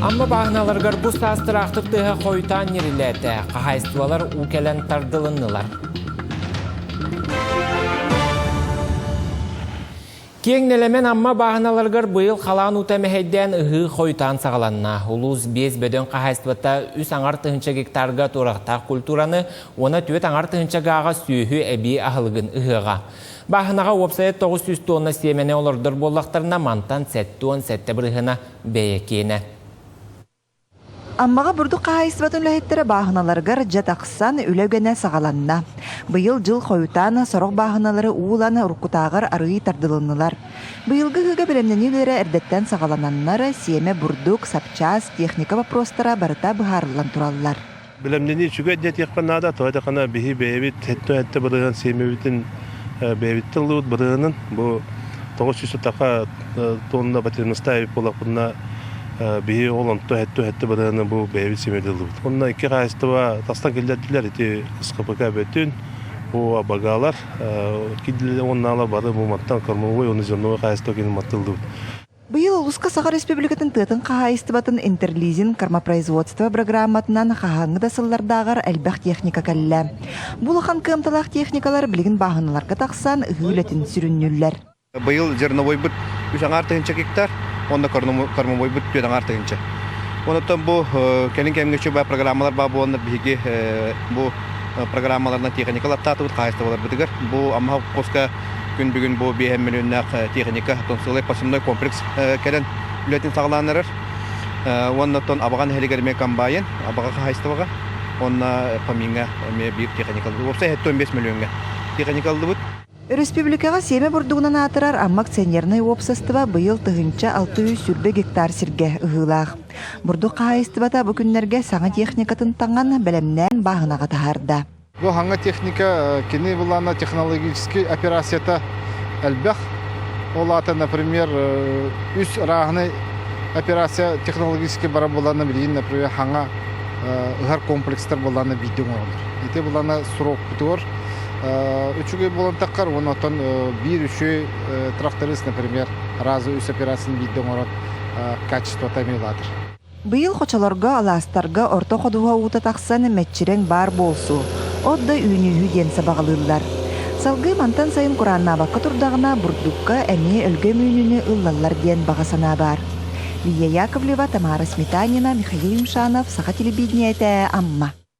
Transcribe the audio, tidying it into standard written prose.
Амма бааһыналарыгар бу саас тыраахтыр тыаһа хойутаан ньирилээтэ. Хаһаайыстыбалар уу кэлэн тардылыннылар. Киэҥ нэлэмэн Амма бааһыналарыгар быйыл халаан уута мэһэйдээн ыһыы хойутаан саҕаланна. Улуус биэс бөдөҥ хаһаайыстыбата үс аҥар тыһыынча гектарга туорахтаах культураны уонна түөрт аҥар тыһыынча гааҕа сүөһү эбии аһылыгын ыһыаҕа. Бааһынаҕа уопсайа 900 тонна сиэмэни олордор буоллахтарына, мантан 77 бырыһыана бэйэ киэнэ. Аммаҕа бурдук хаһаайыстыбатын үлэһиттэрэ бааһыналарыгар дьэ тахсан, үлэ үгэнэ саҕаланна. Быйыл дьыл хойутаан, сорох бааһыналары уу ылан уруккутааҕар арыый тардылыннылар. Быйылгы ыһыыга бэлэмнэнии үлэлэрэ эрдэттэн саҕалананнар, сиэмэ бурдук, сапчаас, техника боппуруостара барыта быһаарыллан тураллар. Бэлэмнэнии үчүгэй диэтиэххэ наада. Тоҕо диэтэххинэ биһи бэйэбит сэттэ бырыһыан сиэмэбитин бэйэбиттэн ыллыбыт бырыһыанын бу 900 така тонна потребностай эбит буоллахпытына биһи ол онто сэттэ бырыһыаны бу бэйэбит сиэмэбитин ыллыбыт. Онно икки хаһаайыстыба тастан киллэрдилэр ити СХПК бөтүн бу абагалар уоннаалар бары бу маттан кормовой уонна зерновой хаһаайыстыба кини маттыллыбыт. Быйыл улууска Саха Республикатын тыатын хаһаайыстыбатын интерлизинг кормопроизводство программатынан хаһааҥҥы да сыллардааҕар элбэх техника кэллэ. Бу улахан кыамталаах техникалар билигин бааһыналарга тахсан ыһыы үлэтин сүрүннүүллэр. Быйыл зерновойбут үс аҥаар тыһыынча гектар, уонна кормовойбут түөрт аҥаар тыһыынча. Онуттан бу кэлин кэмҥэ үчүгэй программалар баар буоланнар биһиги бу программаларынан техникалар таатыбыт хаһаайыстыбаларбытыгар бу Амма холкуоска Күн бүгүн бу биэһэн мөлүйүөннээх техника, сылай посевной комплекс кэлэн үлэтин саҕалаан эрэр. Уонна оттон Абаҕа нэһилиэгэр эмиэ комбайн, Абаҕа хаһаайыстыбаҕа уонна Фомиҥҥа эмиэ биир техника уопсай 75 мөлүйүөҥҥэ техника ыллыбыт. Өрөспүүбүлүкэҕэ сиэмэ бурдугунан аатырар Амма акционернай уопсастыба быйыл 1620 гектар сиргэ ыһыылаах. Бурдук хаһаайыстыбата бу күннэргэ саҥа техникатын таҥан, бэлэмнээн бааһынаҕа таһаарда. Бу хаҥа техника кини былаана технологический операцията элбэх. Ол аата, например, үс рааһынай операция технологический бара булана билигин, например, хаҥа ыһар комплекстар булана биирдэ оҥороллор. Ити булана срокпутугар үчүгэй буолан таххар, уонна оттон биир үчүгэй тракторист, например, разы үс операцияны биирдэ оҥорон качествота эмиэ улаатар. Быйыл хочолорго, алаастарга орто ходуһа уута тахсан, мэччирэҥ баар буолсу, от да үүнүүһү диэн сабаҕалыыллар. Салгыы мантан сайын курааннаабакка турдаҕына, бурдукка эмиэ өлгөм үүнүүнү ыллаллар диэн баҕа санаа баар. Лия Яковлева, Тамара Сметанина, Михаил Юмшанов, Саха телевидениетэ, Амма.